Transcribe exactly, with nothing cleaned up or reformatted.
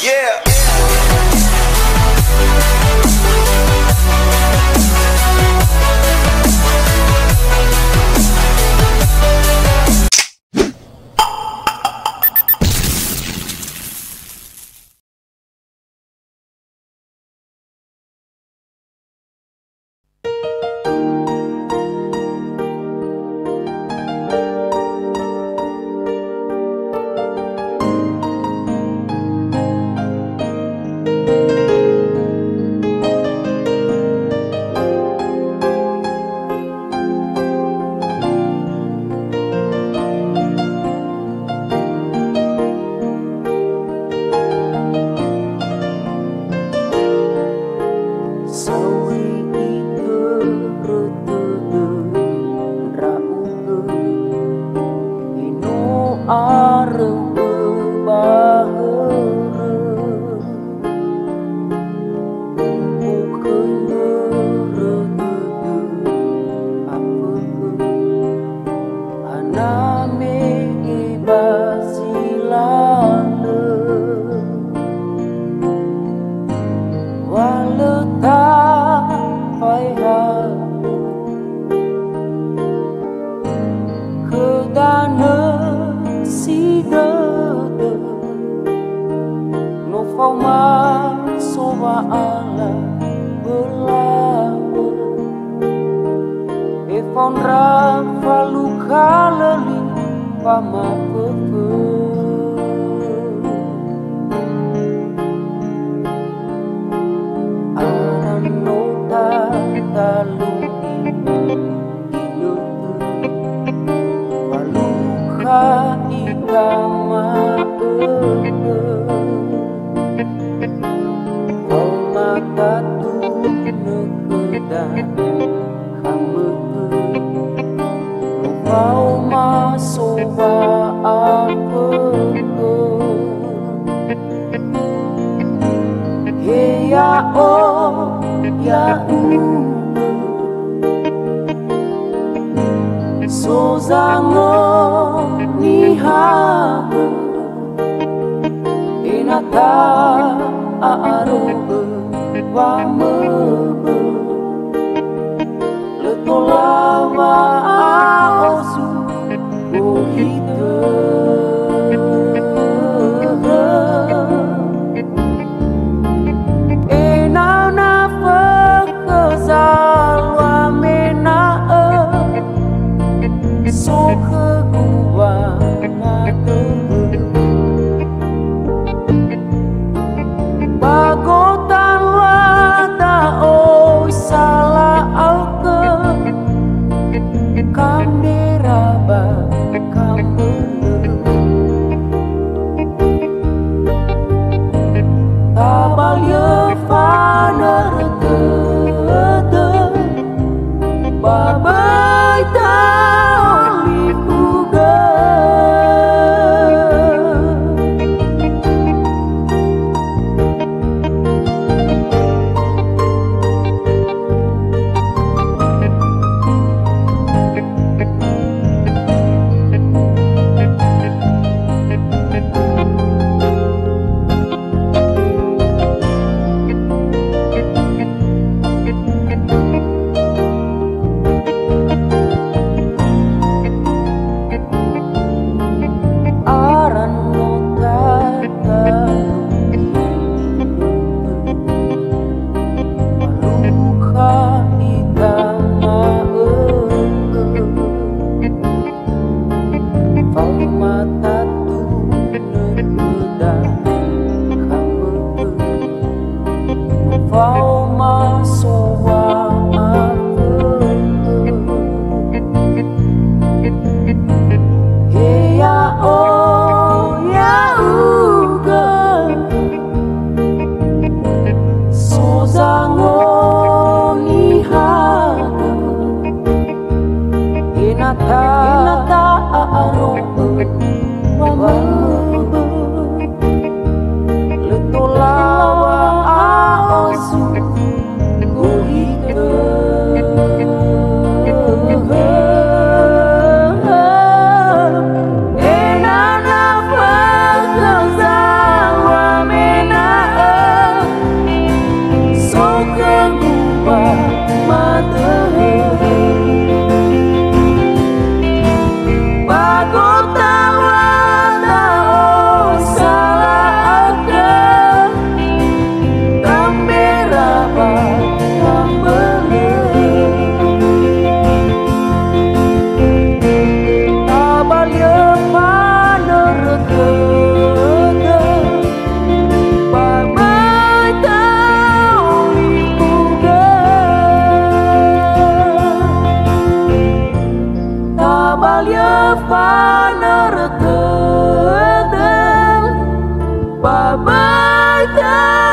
Yeah. Sauri itörö tödö ndra'ugö, ino aröu ba hörö. Ukhöi mbörö dödö afökhö, hana me'e ba zi lalö, wa lö tafaeha. Khö danö si dödö, no faoma sowa'ala bölaŵö. Efao ndra falukha lö li famaföfö. Aran no tatalui inötö, falukha ita ma'ökhö. Faoma tatunö khöda hamökhö, no faoma sowa'afökhö. He ya'o, ya'ugö, so zangonihagö, ena'ö ta'aro'ö wamöbö. Lö tola wa'a'osu gohitö. Ena'ö na fökhö zalua mena'ö so khögu wangatörö. Ba gotalua da'ö sala'aukö, kamera ba kambölö. Tabaliö fanörö tödö, ba böi talifugö. Aran no tatalui, falukha ita ma'ökhö. Faoma tatunö khöda hamökhö, faoma sowa'afökhö. He ya'o, ya'ugö, so zangonihagö, ena'ö ta'aro'ö wamöbö. Lö tola wa'a'osu Ada